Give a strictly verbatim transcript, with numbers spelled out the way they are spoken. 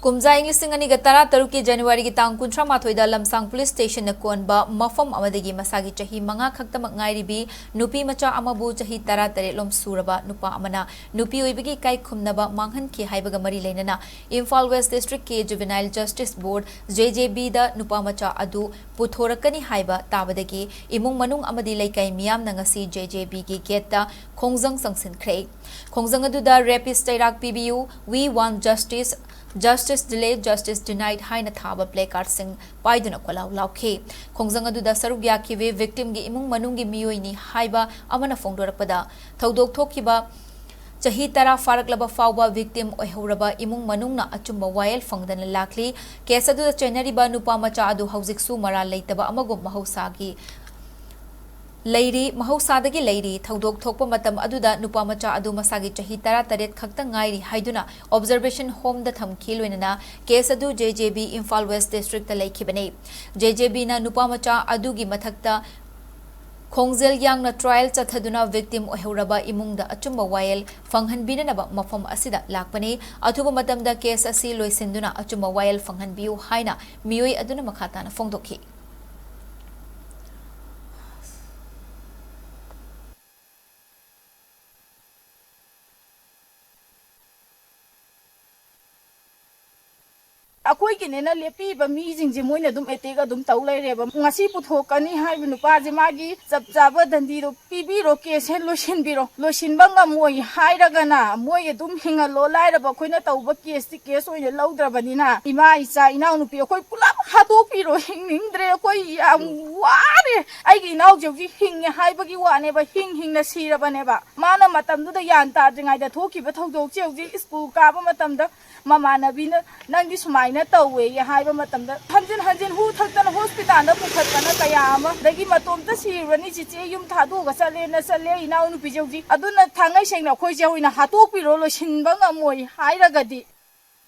ꯀꯨꯝꯖꯥ ꯏꯪ ꯂꯤꯁꯤꯡ ꯑꯅꯤꯒ ꯇꯔꯥꯇꯔꯨꯛꯀꯤ ꯖꯅꯋꯥꯔꯤꯒꯤ ꯇꯥꯡ ꯀꯨꯟꯊ꯭ꯔꯥ ꯃꯥꯊꯣꯏꯗ ꯂꯝꯁꯥꯡ ꯄꯨꯂꯤꯁ ꯁ꯭ꯇꯦꯁꯟꯅ ꯀꯣꯟꯕ ꯃꯐꯝ ꯑꯃꯗꯒꯤ ꯃꯁꯥꯒꯤ ꯆꯍꯤ ꯃꯉꯥ ꯈꯛꯇꯃꯛ ꯉꯥꯏꯔꯤꯕꯤ ꯅꯨꯄꯤ ꯃꯆꯥ ꯑꯃꯕꯨ ꯆꯍꯤ ꯇꯔꯥꯇꯔꯦꯠ ꯂꯣꯝ ꯁꯨꯔꯕ ꯅꯨꯄꯥ ꯑꯃꯅ ꯅꯨꯄꯤ ꯑꯣꯏꯕꯒꯤ ꯏꯀꯥꯏ ꯈꯨꯝꯅꯕ ꯃꯥꯡꯍꯟꯈꯤ ꯍꯥꯏꯕꯒ ꯃꯔꯤ ꯂꯩꯅꯅ ꯏꯝꯐꯥꯜ ꯋꯦꯁ ꯗꯤꯁꯇ꯭ꯔꯤꯛꯀꯤ Juvenile Justice Board, J J B, ꯗ ꯅꯨꯄꯥ ꯃꯆꯥ ꯑꯗꯨ ꯄꯨꯊꯣꯔꯛꯀꯅꯤ ꯍꯥꯏꯕ ꯇꯥꯕꯗꯒꯤ ꯏꯃꯨꯡ ꯃꯅꯨꯡ ꯑꯃꯗꯤ ꯂꯩꯀꯥꯏ ꯃꯤꯌꯥꯝꯅ ꯉꯁꯤ J J B ꯒꯤ ꯒꯦꯠꯇ ꯈꯣꯡꯖꯪ ꯆꯪꯁꯤꯟꯈ꯭ꯔꯦ꯫ ꯈꯣꯡꯖꯪ ꯑꯗꯨꯗ "Rapist ꯆꯩꯔꯥꯛ ꯄꯤꯕꯤꯌꯨ", "We want justice", "Justice delayed, justice denied" ꯍꯥꯏꯅ ꯊꯥꯕ ꯄ꯭ꯂꯦ ꯀꯥꯔꯗꯁꯤꯡ ꯄꯥꯏꯗꯨꯅ ꯈꯣꯜꯂꯥꯎ ꯂꯥꯎꯈꯤ꯫ ꯈꯣꯡꯖꯪ ꯑꯗꯨꯗ ꯁꯔꯨꯛ ꯌꯥꯈꯤꯕꯤ ꯚꯤꯛꯇꯤꯝꯒꯤ ꯏꯃꯨꯡ ꯃꯅꯨꯡꯒꯤ ꯃꯤꯑꯣꯏꯅꯤ ꯍꯥꯏꯕ ꯑꯃꯅ ꯐꯣꯡꯗꯣꯔꯛꯄꯗ, ꯊꯧꯗꯣꯛ ꯊꯣꯛꯈꯤꯕ ꯆꯍꯤ ꯇꯔꯥ ꯐꯥꯔꯛꯂꯕ ꯐꯥꯎꯕ ꯚꯤꯛꯇꯤꯝ ꯑꯣꯏꯍꯧꯔꯕ ꯏꯃꯨꯡ ꯃꯅꯨꯡꯅ ꯑꯆꯨꯝꯕ ꯋꯥꯌꯦꯜ ꯐꯪꯗꯅ ꯂꯥꯛꯂꯤ꯫ ꯀꯦꯁ ꯑꯗꯨꯗ ꯆꯦꯟꯅꯔꯤꯕ ꯅꯨꯄꯥ ꯃꯆꯥ ꯑꯗꯨ ꯍꯧꯖꯤꯛꯁꯨ ꯃꯔꯥꯜ ꯂꯩꯇꯕ ꯑꯃꯒꯨꯝ ꯃꯍꯧꯁꯥꯒꯤ ꯂꯩꯔꯤ, ꯃꯍꯧꯁꯥꯗꯒꯤ ꯂꯩꯔꯤ꯫ ꯊꯧꯗꯣꯛ ꯊꯣꯛꯄ ꯃꯇꯝ ꯑꯗꯨꯗ ꯅꯨꯄꯥ ꯃꯆꯥ ꯑꯗꯨ ꯃꯁꯥꯒꯤ ꯆꯍꯤ ꯇꯔꯥꯇꯔꯦꯠ ꯈꯛꯇ ꯉꯥꯏꯔꯤ ꯍꯥꯏꯗꯨꯅ ꯑꯣꯕꯖꯔꯕꯦꯁꯟ ꯍꯣꯝꯗ ꯊꯝꯈꯤ꯫ ꯂꯣꯏꯅꯅ ꯀꯦꯁ ꯑꯗꯨ J J B Imphal west district ꯂꯩꯈꯤꯕꯅꯤ꯫ J J B ꯅ ꯅꯨꯄꯥ ꯃꯆꯥ ꯑꯗꯨꯒꯤ ꯃꯊꯛꯇ ꯈꯣꯡꯖꯦꯜ ꯌꯥꯡꯅ ꯇ꯭ꯔꯥꯌꯦꯜ ꯆꯠꯊꯗꯨꯅ ꯚꯤꯛꯇꯤꯝ ꯑꯣꯏꯍꯧꯔꯕ ꯏꯃꯨꯡꯗ ꯑꯆꯨꯝꯕ ꯋꯥꯌꯦꯜ ꯐꯪꯍꯟꯕꯤꯅꯅꯕ ꯃꯐꯝ ꯑꯁꯤꯗ ꯂꯥꯛꯄꯅꯤ꯫ ꯑꯊꯨꯕ ꯃꯇꯝꯗ ꯀꯦꯁ ꯑꯁꯤ ꯂꯣꯏꯁꯤꯟꯗꯨꯅ ꯑꯆꯨꯝꯕ ꯋꯥꯌꯦꯜ ꯐꯪꯍꯟꯕꯤꯌꯨ ꯍꯥꯏꯅ ꯃꯤꯑꯣꯏ ꯑꯗꯨꯅ ꯃꯈꯥ ꯇꯥꯅ ꯐꯣꯡꯗꯣꯛꯈꯤ꯫ ꯑꯩꯈꯣꯏꯒꯤꯅꯦꯅ ꯂꯦꯞꯄꯤꯕ ꯃꯤꯁꯤꯡꯁꯦ ꯃꯣꯏꯅ ꯑꯗꯨꯝ ꯑꯦꯇꯦꯛ ꯑꯗꯨꯝ ꯇꯧ ꯂꯩꯔꯦꯕ꯫ ꯉꯁꯤ ꯄꯨꯊꯣꯛꯀꯅꯤ ꯍꯥꯏꯕ ꯅꯨꯄꯥꯁꯦ ꯃꯥꯒꯤ ꯆꯞ ꯆꯥꯕ ꯗꯟꯗꯤꯗꯣ ꯄꯤꯕꯤꯔꯣ, ꯀꯦꯁꯁꯦ ꯂꯣꯏꯁꯤꯟꯕꯤꯔꯣ꯫ ꯂꯣꯏꯁꯤꯟꯕ ꯉꯝꯃꯣꯏ ꯍꯥꯏꯔꯒꯅ ꯃꯣꯏ ꯑꯗꯨꯝ ꯍꯤꯡꯍꯜꯂꯣ꯫ ꯂꯥꯏꯔꯕ ꯑꯩꯈꯣꯏꯅ ꯇꯧꯕ ꯀꯦꯁꯇꯤ ꯀꯦꯁ ꯑꯣꯏꯅ ꯂꯧꯗ꯭ꯔꯕꯅꯤꯅ ꯏꯃꯥ, ꯏꯆꯥ, ꯏꯅꯥꯎꯅꯨꯄꯤ ꯑꯩꯈꯣꯏ ꯄꯨꯂꯞ ꯍꯥꯠꯇꯣꯛꯄꯤꯔꯣ꯫ ꯍꯤꯡꯅꯤꯡꯗ꯭ꯔꯦ, ꯑꯩꯈꯣꯏ ꯌꯥꯝ ꯋꯥꯔꯦ꯫ ꯑꯩꯒꯤ ꯏꯅꯥꯎꯁꯦ ꯍꯧꯖꯤꯛ ꯍꯤꯡꯉꯦ ꯍꯥꯏꯕꯒꯤ ꯋꯥꯅꯦꯕ, ꯍꯤꯡ ꯍꯤꯡꯅ ꯁꯤꯔꯕꯅꯦꯕ꯫ ꯃꯥꯅ ꯃꯇꯝꯗꯨꯗ ꯒ꯭ꯌꯥꯟ ꯇꯥꯗ꯭ꯔꯤꯉꯩꯗ ꯊꯣꯛꯈꯤꯕ ꯊꯧꯗꯣꯛꯁꯦ ꯍꯧꯖꯤꯛ ꯁ꯭ꯀꯨꯜ ꯀꯥꯕ ꯃꯇꯝꯗ ꯃꯃꯥꯟꯅꯕꯤꯅ "ꯅꯪꯗꯤ ꯁꯨꯃꯥꯏꯅ ꯇꯧꯋꯦ" ꯍꯥꯏꯕ ꯃꯇꯝꯗ ꯍꯟꯖꯤꯟ ꯍꯟꯖꯤꯟ ꯍꯨ ꯊꯛꯇꯅ ꯍꯣꯁꯄꯤꯇꯥꯜꯗ ꯄꯨꯈꯠꯇꯅ ꯀꯌꯥ ꯑꯃ, ꯑꯗꯒꯤ "ꯃꯇꯣꯝꯇ ꯁꯤꯔꯨꯔꯅꯤ ꯆꯤꯆꯦ, ꯌꯨꯝ ꯊꯥꯗꯣꯛꯑꯒ ꯆꯠꯂꯦꯅ" ꯆꯠꯂꯦ ꯏꯅꯥꯎꯅꯨꯄꯤꯁꯦ ꯍꯧꯖꯤꯛ꯫ ꯑꯗꯨꯅ ꯊꯥꯡꯉꯩ ꯁꯦꯡꯅ ꯑꯩꯈꯣꯏꯁꯦ ꯑꯣꯏꯅ ꯍꯥꯠꯇꯣꯛꯄꯤꯔꯣ, ꯂꯣꯏꯁꯤꯟꯕ ꯉꯝꯃꯣꯏ ꯍꯥꯏꯔꯒꯗꯤ꯫